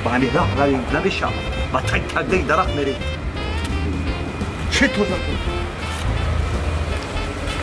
Ба ҳамин роҳ равем намешавад. Ба таг тагаи дарахт мерем. Чӣ тоза кун?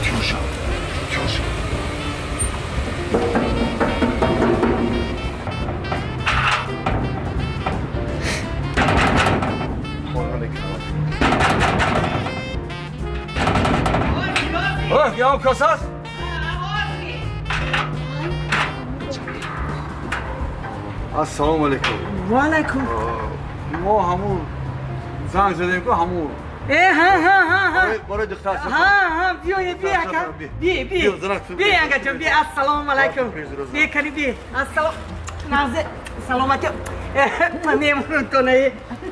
Тёша, тёша. Ё касас? Ассалому алайкум. Ва алайкум. Мо ҳамун занг задем ку ҳамун. Э ҳа ҳа ҳа ҳа. Барои духтар. Ҳа ҳа биё биё ака. Би би. Би анга ҷон би ассалому алайкум. Би кани би. Ассалом. Назе саломати. Мемонун то не.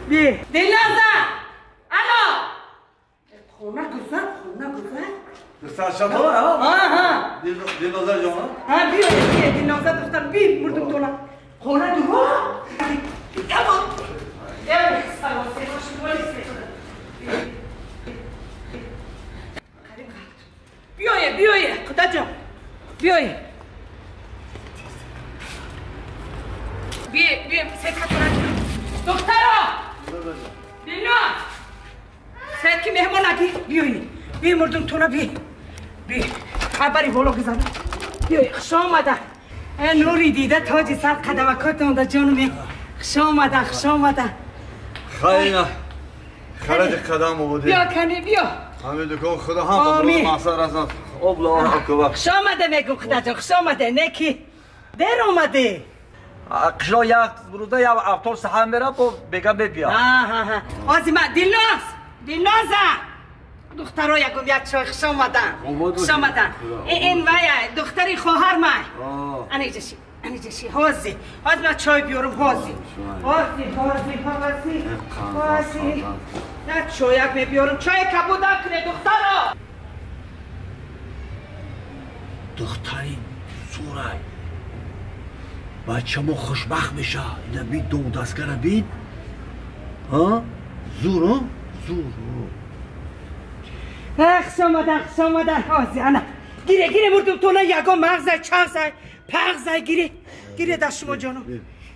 Би. Дилноза. Алло. Хона гузар, хона гузар. Духтар шамо, ҳа? Ҳа ҳа. Дилноза ҷон. Ҳа биё биё Дилноза духтар би мурдум тона. Хона дуго. Тамом. Э салом биёе биёе худо ҷон биёе. Биё биё сетка духтаро. Дилноз. Сетки меҳмон аги биёе. Би мурдум тона би. Би хабари боло гузарам. Биёй хуш омада. Э нури дида тоҷи сар қадамакотон да ҷонум. Хуш омада, хуш омада. Хайна. Хараҷи қадам оводи. Биё кани биё. Ҳамин дукон худо ҳам ба мақсад расад. Аллоҳу акбар. Хуш омада мегум худо ҷон, хуш омада. Неки дер омадӣ. Қишлоқ як рӯза як автобус саҳар мера бо бега мебия. Ҳа ҳа ҳа. Ози ма Дилноз, Дилноза. Духтаро ягум як чой хуш омадан. Хуш омадан. Ин вая духтари хоҳар май. Ана иҷаши, ана иҷаши. Ҳози. Ҳози ман чой биёрам ҳози. Ҳози, ҳози, ҳози. Ҳози. На чояк мебиёрам. Чой кабудам куне духтаро. Духтари сурай. Бачамо хушбахт меша. Ина бит ду дастгара бит. Ҳа? Зур, ҳа? Зур. Хуш омадан, хуш омадан. Ҳози ана. Гире, гире мурдум тона ягон мағзай, чағзай, пағзай гире. Гире даст шумо ҷонум.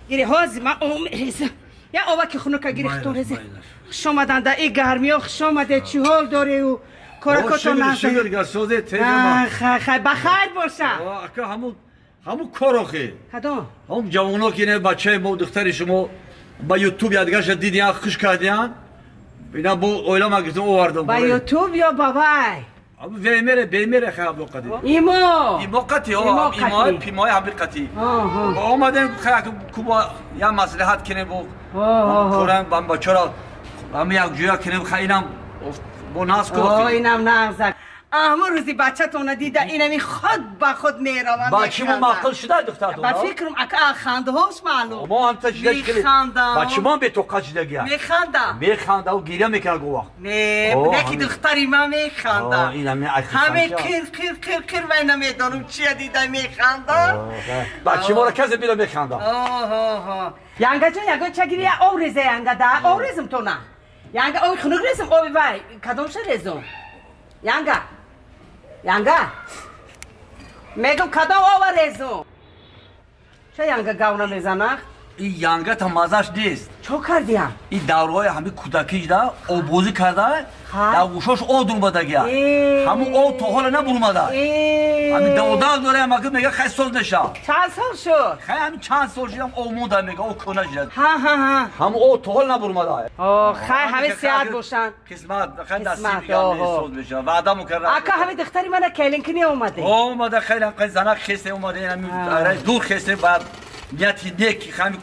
Гире ҳози ман ом резам. Я оваки хунука гире хитон резе. Хуш омадан да и гармиё хуш омаде чӣ ҳол дореву коракотон нағзай. Шукр гасозе тезма. Хай ба хайр боша. Ака ҳамун кор охи. Кадом? Ҳамун ҷавоно ки ина бачаи мо духтари шумо ба ютуб ядгаша дидиян хуш кардиян. Ина бо оила ма гирифтам овардам. Ба ютуб ё ба вай? Вемере, бемере хай абдуқади. Имо. Имо қати, о, имо, пимои ҳамби қати. Омадем хай куба я маслиҳат кинем бо корам бам бачара ҳами як ҷоя кинем хай инам бо наз ко. О, инам нағза. Ҳамон рӯзи бачатона дида инами худ ба худ меравам. Бачи мо маъқул шуда духтартон? Ба фикрам ака хандаҳош маълум. Мо ҳамта шида механдам. Бачи мо бетоқат шидагия. Механда. Механда у гиря мекунад го вақт. Не, неки духтари ман механда. Ҳаме қир қир қир қир вай намедонам чия дида механда. Бачи моро касе бида механда. Янга ҷон ягон ча гиря об резе янга да об резам то на. Янга оби хунук резам оби вай кадомша резам? Янга. Янга. Мегум кадом ова резум? Ча янга гавна мезанах? И янга та мазаш нест. Чо кардиям? И давраҳои ҳами кӯдакиш да оббозӣ карда, дар гӯшош об дурмадагия. Ҳамун об то ҳола набурмада. Ҳами даводав дорем, ака мега хай соз меша. Чанд сол шуд? Хай ҳами чанд сол шудам об монда мега, об кӯна шуда. Ҳа ҳа ҳа. Ҳамун об то ҳола набурмада. О, хай ҳами сиҳат бошанд. Қисмат, хай насиб соз меша. Ваъда мукаррар. Ака ҳами духтари мана келинкини омаде. Омада, хеле хай занак хесте омаде, ҳами дур хесте баъд нияти нек ҳами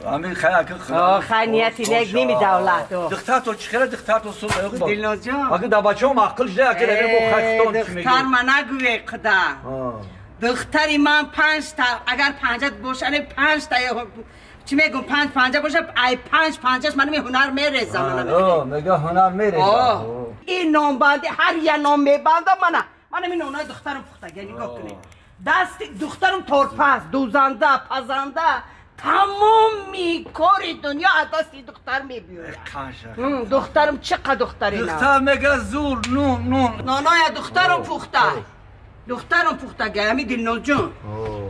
Амин хай ака хай. Хай нияти нек ними давлат. Духтар то чӣ хела духтар то суд. Дилноз ҷон. Ака да бачаҳо маъқул шуда ака дар бо хай хитон чӣ мегӯ. Духтар ма нагӯе худа. Духтари ман панҷ та агар панҷа боша не панҷ та чӣ мегӯм панҷ панҷа боша ай панҷ панҷаш ман ҳунар мерезам. Мега ҳунар мерезам. Ин номбанди ҳар я ном мебандам мана. Мана мин онаи духтарам пухта нигоҳ кунед. Дасти духтарам торпаз, дӯзанда, пазанда. Тамоми кори дунё аз дасти духтар мебиёяд. Духтарам чӣ қа духтари Духтар мега зур нун нун. Ноноя духтарам пухта. دخترم پختگی همی دلناز جون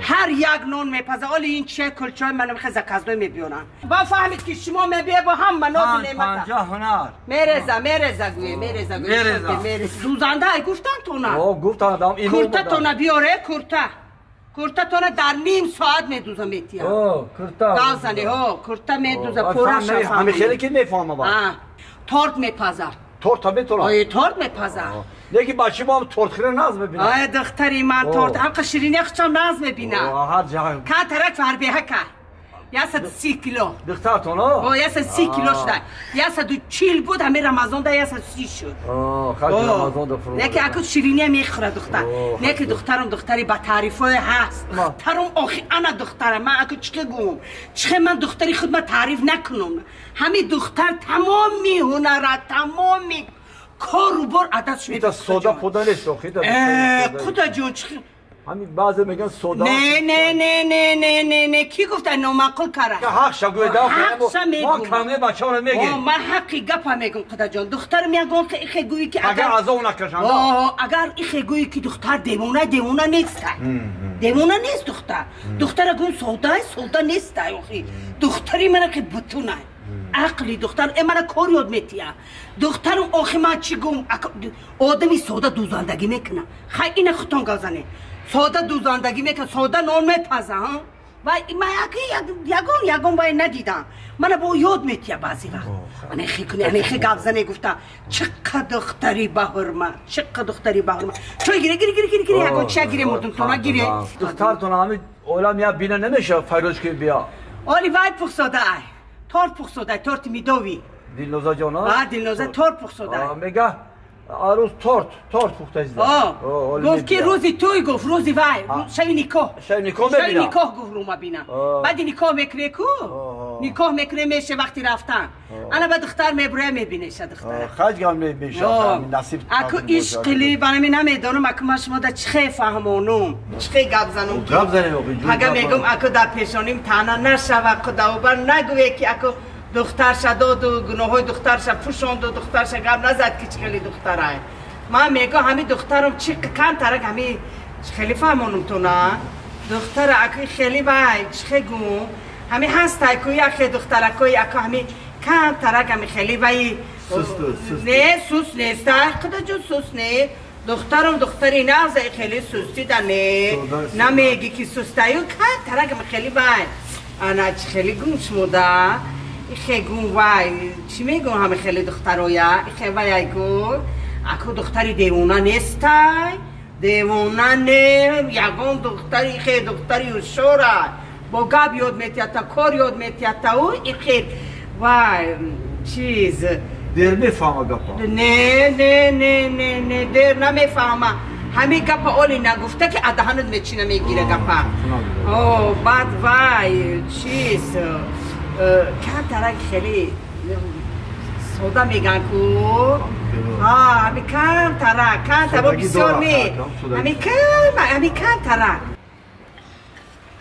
هر یک نون میپزه ولی این چه کلچای منم خیلی زکازدوی میبیونن با فهمید که شما میبیه با هم مناز نعمت 50 هنر میرزه گویه میرزه سوزنده ای گفتن تو نه گفتن آدم این کرته تو نه بیاره کرته تو نه در نیم ساعت میدوزم میتیا کرته گازنه ها کرته میدوزه پورش همین خیلی که میفهمم تورت میپزه تورت هم میتونم آیه تورت میپزه یکی بچه ما هم تورت خیلی ناز میبینه آیه دختری من تورت هم شیرینی خشم ناز میبینه هر جا که ترک فربیه که 130 کیلو دخترتون ها 130 کیلو شده 140 بود همه رمضان ده 130 شد خیلی رمضان ده فرو نه که اکو شیرینی میخوره دختر نه که دخترم دختری با تعریفای هست دخترم آخی انا دخترم من اکو چه گوم چه من دختری خود من تعریف نکنم همه دختر تمامی هنر تمامی کار و بار عدد شد سودا پودا نیست خدا جون چه همین بعضی میگن سودا نه نه نه نه نه نه نه کی گفت نامعقول کاره حق شگوی دا ما کمه بچه‌ها رو میگیم ما حقی گپ میگم خدا جان دختر میگم که ایخه گویی که اگر از اون نکشند اگر ایخه گویی که دختر دیوونه نیست دیوونه نیست دختر دختر گویم سودا نیست آخی دختری من که بتونه عقلی دختر ای من کار یاد میتیه دخترم آخی من چی گم آدمی سودا دوزندگی میکنه خیلی اینه خودتون گازنه ساده دوزندگی میکنه ساده نان میپزه ها و من یگان باید ندیدم من با یاد میتیه بعضی وقت انا خی کنی انا خی گپ زنی گفته چقدر دختری به حرمت چقدر دختری به حرمت چای گیره گیره گیره گیره یگان چه گیره مردم تو نگیره دخترتون همین اولم یا بینه نمیشه فیروز که بیا آلی وای پخساده ای تورت پخساده تورت میدوی دلنوزا جان ها دلنوزا تورت پخساده میگه عروس تورت پخته است گفت که روزی توی گفت روزی وای شب نکاح شب نکاح گفت رو ما بینم بعد نکاح میکنه کو نکاح میکنه میشه وقتی رفتن انا بعد دختر میبره میبینه شه دختر خرج گام میشه نصیب اكو عشقلی برای من نمیدونم اكو ما شما دا چه فهمونم چه گپ زنم گپ زنم اگه میگم اكو در پیشانیم تنها نشوه خدا بر نگوی که اكو دخترش داد و گناه‌های دخترش پوشاند و دخترش گپ نزد که چه خیلی دختره من میگم همین دخترم چی کم ترک همین خیلی فهمونم تو نه دختر اکی خیلی وای چه گم همین هست اکو یک دخترکای اکو همین کم ترک همین خیلی وای نه سوس نیست خدا جون سوس نه دخترم دختری نه خیلی سوستی ده نه نمیگی که سوسته کم ترک همین خیلی وای انا چه خیلی گم شموده ایخه گون وای چی میگم همه خیلی دخترایا ایخه وای گون اکو دختری دیوانه نیستی دیوانه نه یگان دختری ایخه دختری هوشیاره با گپ یاد میتیه تا کار یاد میتیه تا او ایخه وای چیز دیر میفهمه گپا نه نه نه نه نه دیر نمیفهمه همه گپا اولی نگفته که ادهانت میچینه میگیره گپا او بعد وای چیز کم ترک خیلی سودا میگن کو همی کم ترک کم ترک بسیار می همی کم همی کم ترک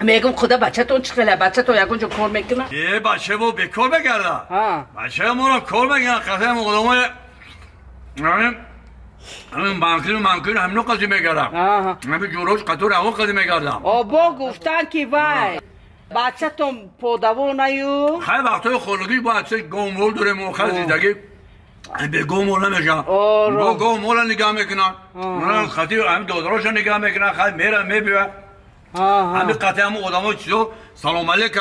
میگم خدا بچه تون چه خیلی بچه تو یکون جو کار میکنه یه بچه بو بیکار بگرده بچه ما رو کار میگن قضیه مقدمه همین منکر همینو قضیه میگردم همین جوروش قطور همون قضیه میگردم آبا گفتن که وای بچه تون پادوان نیو خیلی وقتای خانگی باید چه گامول داریم و خیلی زندگی به گامول نمیشن با گامول نگاه میکنن من خطی همین دادراشو نگاه میکنن خیلی میرن میبیون همین قطعه همون آدم ها چیزو سلام علیک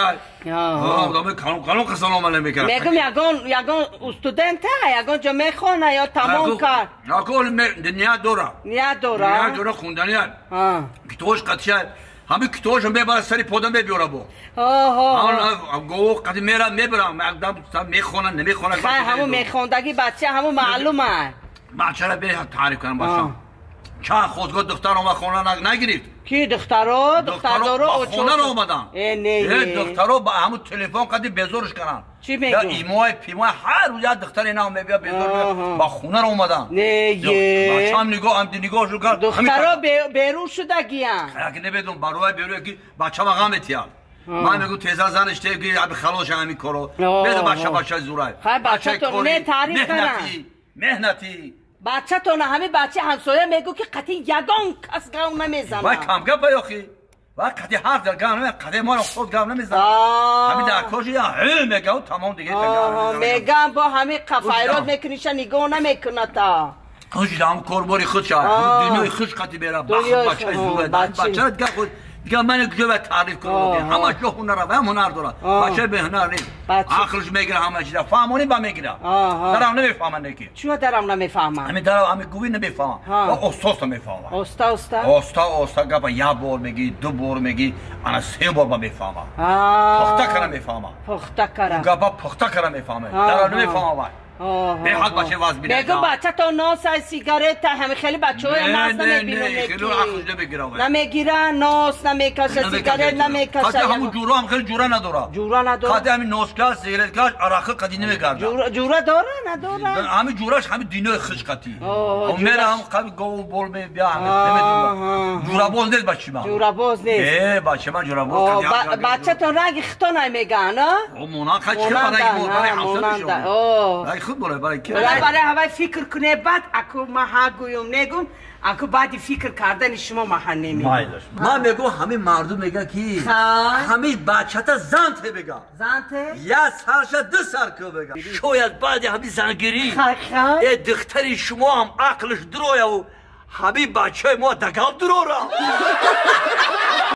آدم کانون که سلام علیک میکنن میگم یگان استودنت ها یگان جا میخونه یا تمام کرد نیت داره نیت داره نیت داره خوندنی کتابش قطعه همین کتابشو میبره سری پودم میبیاره با آها گو قدی میرم میبرم مقدم میخونن نمیخونن خیلی همون میخوندگی بچه همون معلومه بچه را به تعریف کنم باشم چند خودگاه دختر اومد خونه نگرفت کی دخترا دخترا خونه رو اومدن نه دخترا با همون تلفن قدی بزرش کنن چی میگی یا ایمای پیمای هر روز یه دختر اینا میبیا بزرگ با خونه رو اومدن نه یه بچه‌م نگاه هم نگاه شو کرد دخترا بیرون شدگیان خیلی نمیدونم برای بیرون که بچه‌م غم تیال من میگم تیزا زنش ته که ابی خلاص همین کارو بده بچه زورای خیلی بچه تو نه تعریف کنن مهنتی Бачатона ҳами бача ҳамсоя мегӯ ки қатъи ягон кас гав намезанад. Вай камгап баёхи. Вай қатъи ҳарф дар гав намезанад, қатъи моро худ гав намезанад. Ҳами дар кожи я ҳы мегав тамом дига гав намезанад. Мегам бо ҳами қафайрод мекуниша нигоҳ намекунад та. Хуш ҳам корбори худ ша. Дунёи хуш қатъи бера. Бачаи зура. Бача дига худ дига ман куҷо бояд таъриф кунам? Ҳамаш ё ҳунара ва ҳам ҳунар дорад. Бача бе ҳунар нест. Ақлш мегира ҳама чиза. Фаҳмонӣ ба мегира. Дарам намефаҳманд ки. Чуна дарам намефаҳманд? Ҳами дарам ҳами гӯӣ намефаҳманд. Ва оста-оста мефаҳманд. Оста-оста? Оста-оста гапа як бор мегӣ, ду бор мегӣ, ана се бор ба мефаҳманд. Пухта кара мефаҳманд. Пухта кара. Гапа пухта кара мефаҳманд. Дарам намефаҳманд вай. Беҳад бача ваз бинад. Мегӯ бача то нос ай сигарета ҳами хеле бачаҳоя нос намебинам. Хеле ақлш намегира вай. Намегира, нос намекаша, сигарет намекаша. Қади ҳамун ҷура ҳам хеле ҷура надора. Ҷура надора. Қади ҳамин носкаш, сигареткаш, арақи қади намегардад. Ҷура дора, надора? Ҳамин ҷураш ҳамин динои хиш қати. Мера ҳам қаби гову бол мебия ҳамин намедонам. Ҷурабоз нест бачи ман. Ҷурабоз нест. Э, бачи ман ҷурабоз. Бачатон ранги хито намеган, а? Монанд қади чӣ барои мо, барои ҳамсар мешавад. Ранги худ барои барои ки? Барои ҳавай фикр куне баъд аку ма ҳа гӯюм негум, аку баъди фикр кардани шумо ма ҳа немегӯм. Майлаш. Ман мегӯм ҳамин мардум мегӯянд ки ҳамин бачата зан те бега. Зан те? Як сарша ду сар ку бега. Шояд баъди ҳамин зангирӣ э духтари шумо ҳам ақлш дурояву ҳамин бачаи мо дагав дурора.